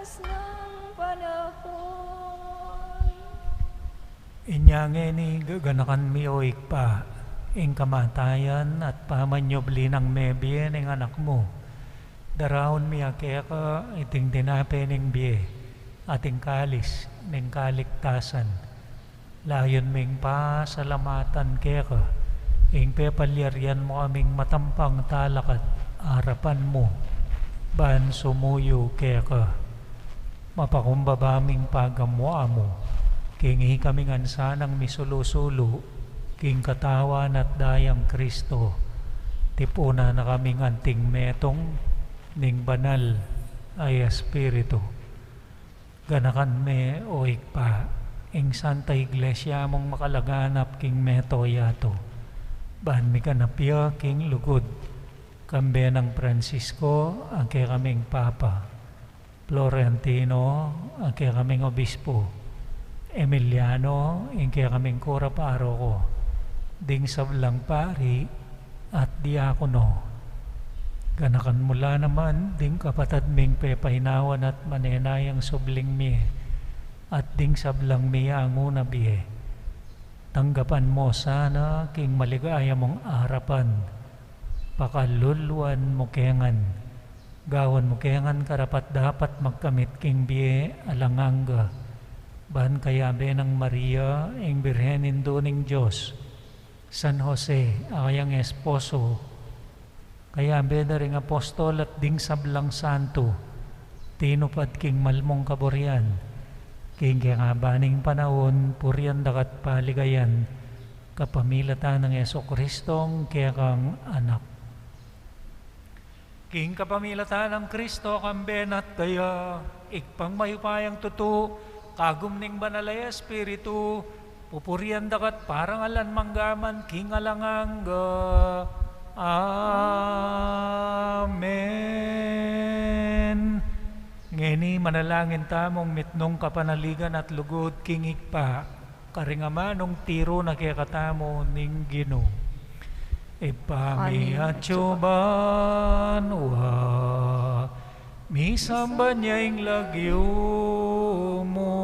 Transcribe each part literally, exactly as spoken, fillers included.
Ng panahon. Inya ngeni gaganakan mi, o Ibpa, ing kamatayan at pamanyubli nang mebie ning Anak mu. Daraun mi keka iting tinape ning bie at ing kalis ning kaligtasan. Layun ming pasalamatan keka ing pepalyarian mu kaming matampang talakad arapan mu ban sumuyu keka. Mapakumbaba ming pagamu-amu king ikami ngan sanang misulu-sulu king katawan at dayang Kristo. Tipunan na kaming anting metung ning Banal a Espiritu. Ganakan me, o Ibpa, ing Santa Iglesia mung makalaganap king mabilug a yatu, ban miganap ya king lugud, kambe nang Francisco a kekaming Papa, Florentino a kekaming Obispo, Emiliano ing kekaming Kura Paroko, ding sablang pari at diakono. Ganakan mu la naman ding kapatad ming pepainawan at manenayang subling mie, at ding sablang mie anguna bie. Tanggapan mu sana king maligaya mung arapan, pakaluluan mu ke ngan, gawan mu ke ngan karapat-dapat magkamit king bie alang angga, ban kayabe nang Maria, ing Birhen Indu ning Dios, San Jose a kayang esposo, kayabe da ring apostol at ding sablang santo, tinupad king malmung kaburian, king kekabaning panaun purian da ka at paligayan, kapamilatan nang Jesucristong kekang Anak. King kapamilatan nang Kristo, kambe na at kaya, Ibpang mayupayang tutu, kagum ning Banal a Espiritu, pupurian da ka at parangalan manggaman king alang angga. Amen. Ngeni manalangin tamung mitmung kapanaligan at lugud king Ibpa, karing amanung tiru na kekatamu ning Ginu. Ibpa mi, atsu ka banua, misamban ya ing lagyu mu.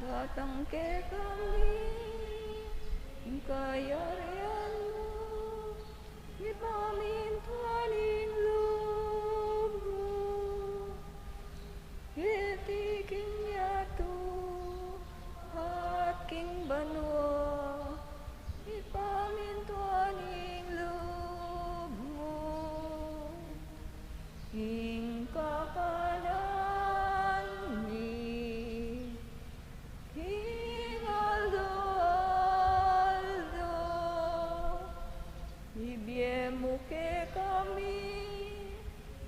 Datang kekami ing kayarian mu, mipamintuan ing lub mu. Keti king yatu at king banua, mipamintuan ing lub mu. Ing kakanan mi king aldo-aldo, ibie mu kekami,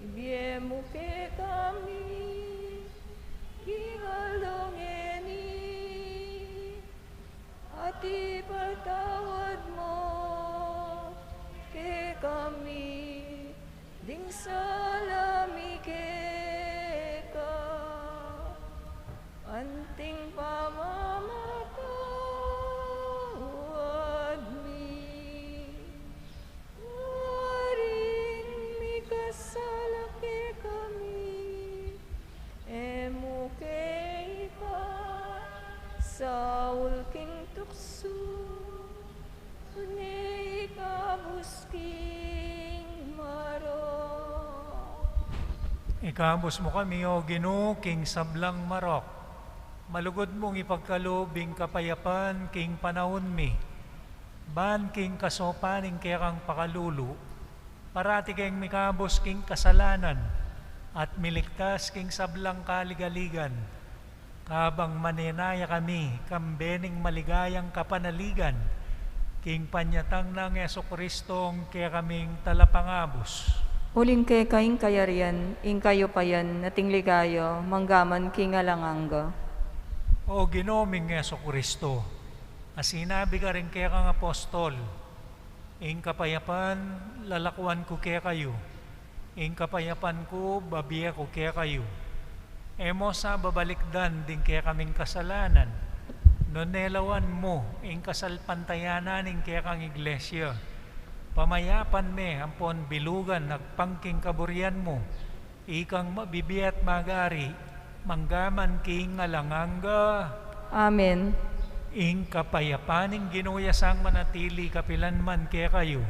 ibie mu kekami king aldo ngeni, at ipatawad mu kekami ding sala mi keka, anting pamamatawad mi karing mikasala kekami. E mu ke ipasaul king tuksu, nune ikabus king marok. Ikabus mu kami, O Ginu, king sablang marok. Malugud mung ipagkalub ing kapayapan king panaun mi, ban king kasaupan ning kekang pakalulu, parati keng mikabus king kasalanan at miligtas king sablang kaligaligan, kabang manenaya kami kambe ning maligayang kapanaligan king panyatang nang Jesucristong kekaming Talapangabus. Uling keka ing kayarian, ing kayupayan, at ing ligaya, manggaman king alang angga. O Ginu ming Jesucristo, a sinabi karing kekang apostol, ing kapayapan lalakuan ku kekayu, ing kapayapan ku babie ku kekayu. E mu sa babalikdan ding kekaming kasalanan, nune lawan mu ing kasalpantayanan ning kekang Iglesia. Pamayapan me ampon bilugan agpang king kaburian mu, Ikang mabibie at magari, mangga man king alang angga. Amen. Ing kapayapan ning Ginu ya sang manatili kapilan man kekayu.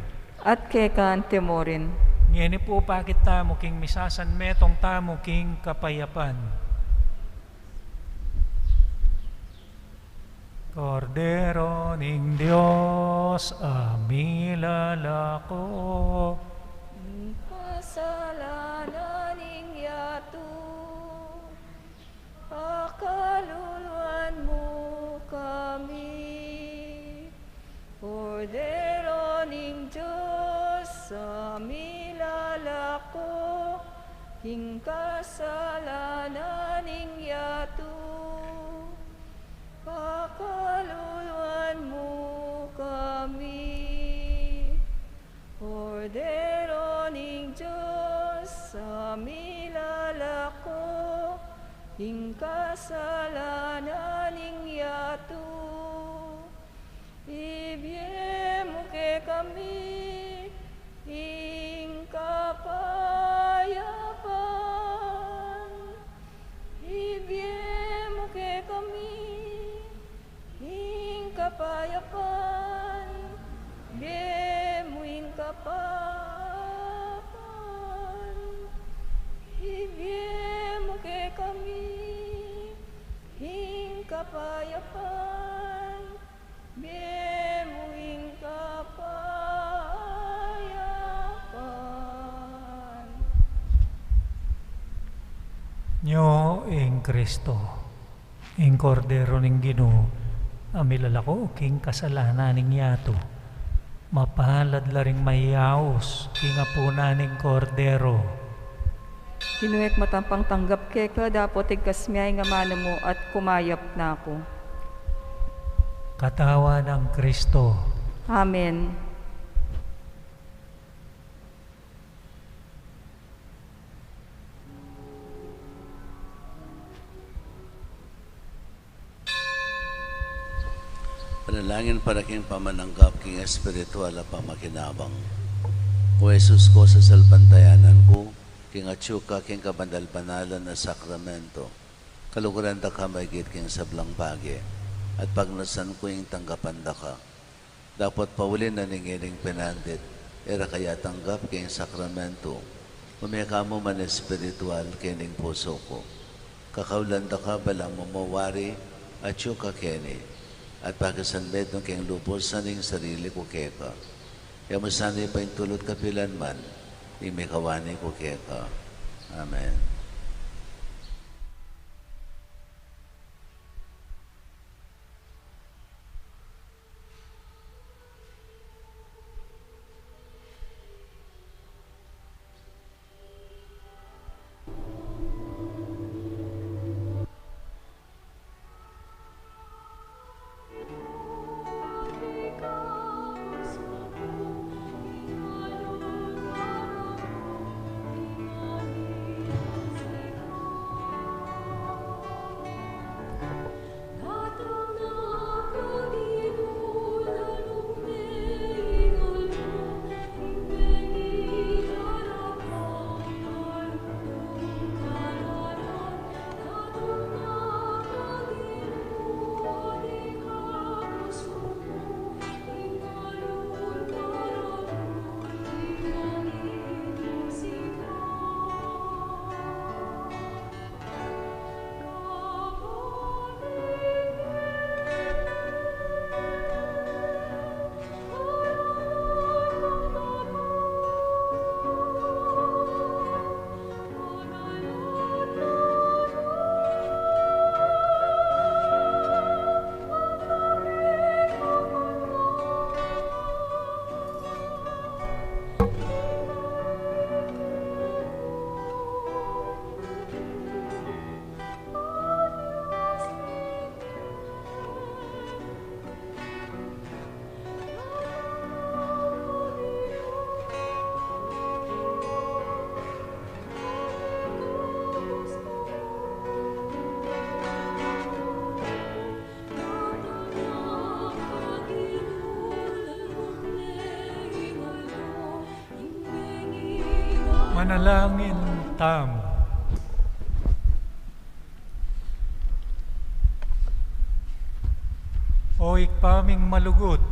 At keka antimurin. Ngeni pu pakit tamu king misasanmetung tamu king kapayapan. Kordero ning Dios, a milalako king kasalanan ning yatu, pakaluluan mu kami. Kordero ning Dios, a milalako king kasalanan ning yatu, pakaluluan mu kami. Kordero ning Dios, a milalako king kasalanan ning yatu, ibie mu kekami ing kapayapan. Ibie mu kekami ing kapayapan. Ibie mu ing kapayapan. Ibie mu kekami ing kapayapan. Ibie mu ing kapayapan. Nyo ing Kristo, ing Kordero ning Ginu, a milalako king kasalanan ning yatu. Mapalad la ring mayaus king apunan ning Kordero. Ginu, e ku matampang tanggap keka dapot igkas me ing amanu mu at kumayap na ku. Katawan nang Kristo. Amen. Panalangin para king pamananggap king espiritual a pamakinabang. O Jesus ku, sasalpantayanan ku king atyu ka king kabanal-banalan a sakramento. Kaluguran da ka maigit king sablang bage, at pagnasan ku ing tanggapan da ka. Dapot pauli na ning ining penandit, e ra ka ya tanggap king sakramento, ume ka mu man espiritual king pusu ku. Kakaulan da ka balang mamawari, atyu ka keni, at pakisanmetung king lubus ing sarili ku keka. E mu sana paintulut kapilan man ing mikawani ku keka. Amen. Manalangin tamu. O Ibpa ming malugud,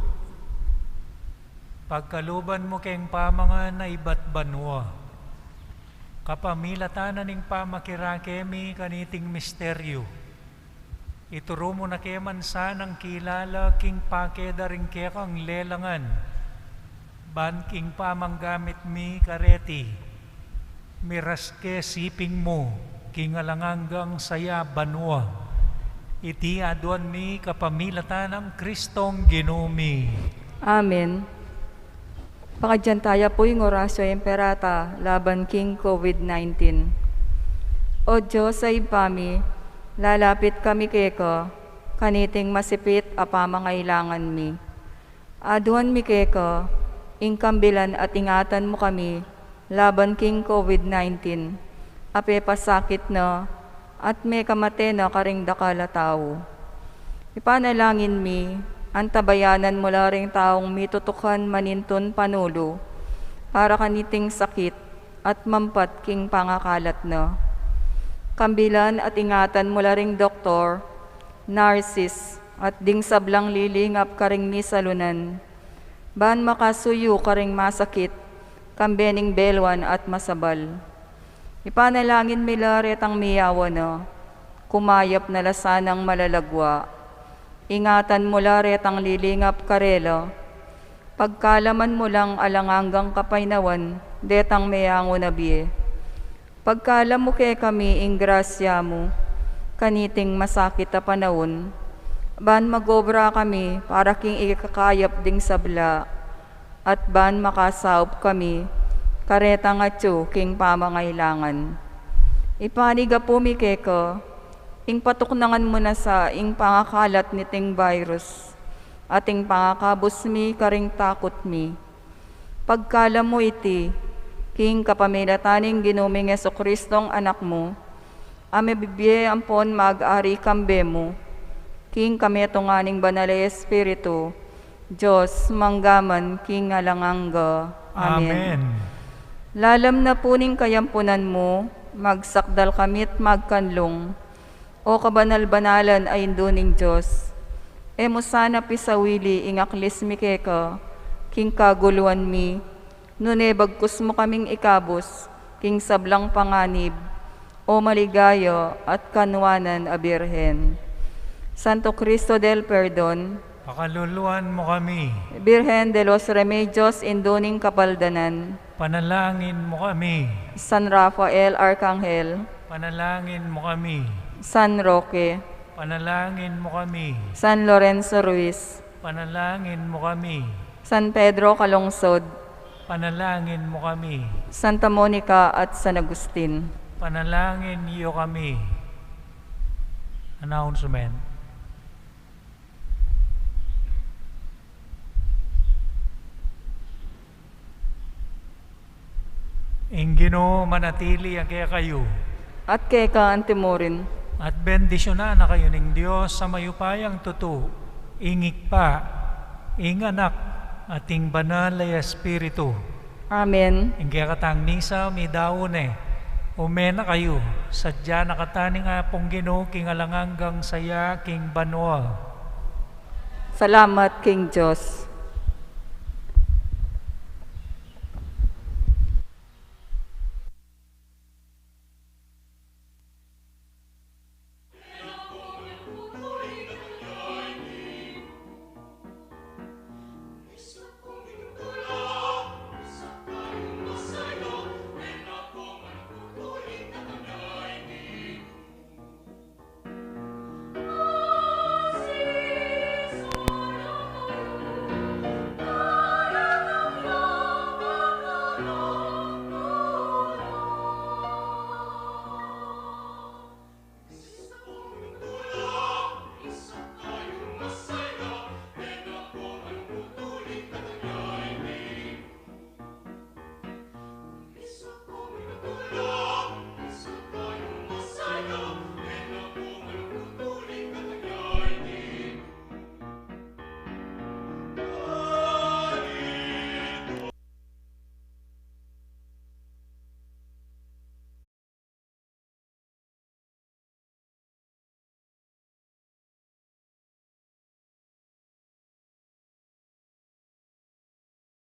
pagkaluban mu keng pamangan a ibat banua, kapamilatan na ning pamakirake mi kaniting misteryu, ituru mu na ke man sanang kilala king pake da ring kekang lelangan, ban king pamanggamit mi kareti, miras ke siping mu king alang anggang saya banua. Iti aduan mi kapamilatan nang Kristong Ginu mi. Amen. Pakadyan taya pu ing Oratio Imperata laban king COVID nineteen. O Dios a Ibpa mi, lalapit kami keka kaniting masipit a pamangailangan mi. Aduan mi keka ing kambilan at ingatan mu kami laban king COVID nineteen a pepasakit na at mekamate na karing dakal a tau. Ipanalangin mi, antabayanan mu la ring taung mitutukan manintun panulu para kaniting sakit at mampat king pangakalat na. Kambilan at ingatan mu la ring doktor, narsis, at ding sablang lilingap karing misalunan, ban makasuyu karing masakit, kambe ning beluan at masabal. Ipanalangin mi la retang miyawa na, kumayap na la sanang malalagwa. Ingatan mu la retang lilingap karela, pagkalaman mu lang alang anggang kapaynawan detang meyangu na bie. Pagkalam mu kekami ing grasya mu kaniting masakit a panaun, ban magobra kami para king ikakayap ding sabla, at ban makasaup kami karetang atyu king pamangailangan. Ipanigapu mi keka ing patuknangan mu na sa ing pangakalat niting virus, at ing pangakabus mi karing takut mi. Pagkalam mu iti king kapamilatan ning Ginu ming Jesucristong Anak mu, a mibibie ampon mag-ari kambe mu king kametungan ning Banal a Espiritu, Dios, mangga man king alang angga. Amen. Amen. Lalam na pu ning kayampunan mu, magsakdal kami't magkanlung, O kabanal-banalan a Indu ning Dios. E mu sana pisawili ing aklis mi keka king kaguluan mi, nune bagkus mu kaming ikabus king sablang panganib, O maligaya at kanwanan a Birhen. Santo Cristo del Perdon, pakaluluan mu kami. Birhen de los Remedios, Indu ning Kapaldanan, panalangin mu kami. San Rafael Arkanghel, panalangin mu kami. San Roque, panalangin mu kami. San Lorenzo Ruiz, panalangin mu kami. San Pedro Calungsod, panalangin mu kami. Santa Monica at San Agustin, panalangin yu kami. Announcement. Ing Ginu manatili ya kekayu. At keka antimurin. At bendisyunan na kayu ning Dios a mayupayang tutu, ing Ibpa, ing Anak, at ing Banal a Espiritu. Amen. Ing kekatang misa midaun ne. Ume na kayu, sadya na katamu ning Apung Ginu king alang anggang saya king banua. Salamat king Dios.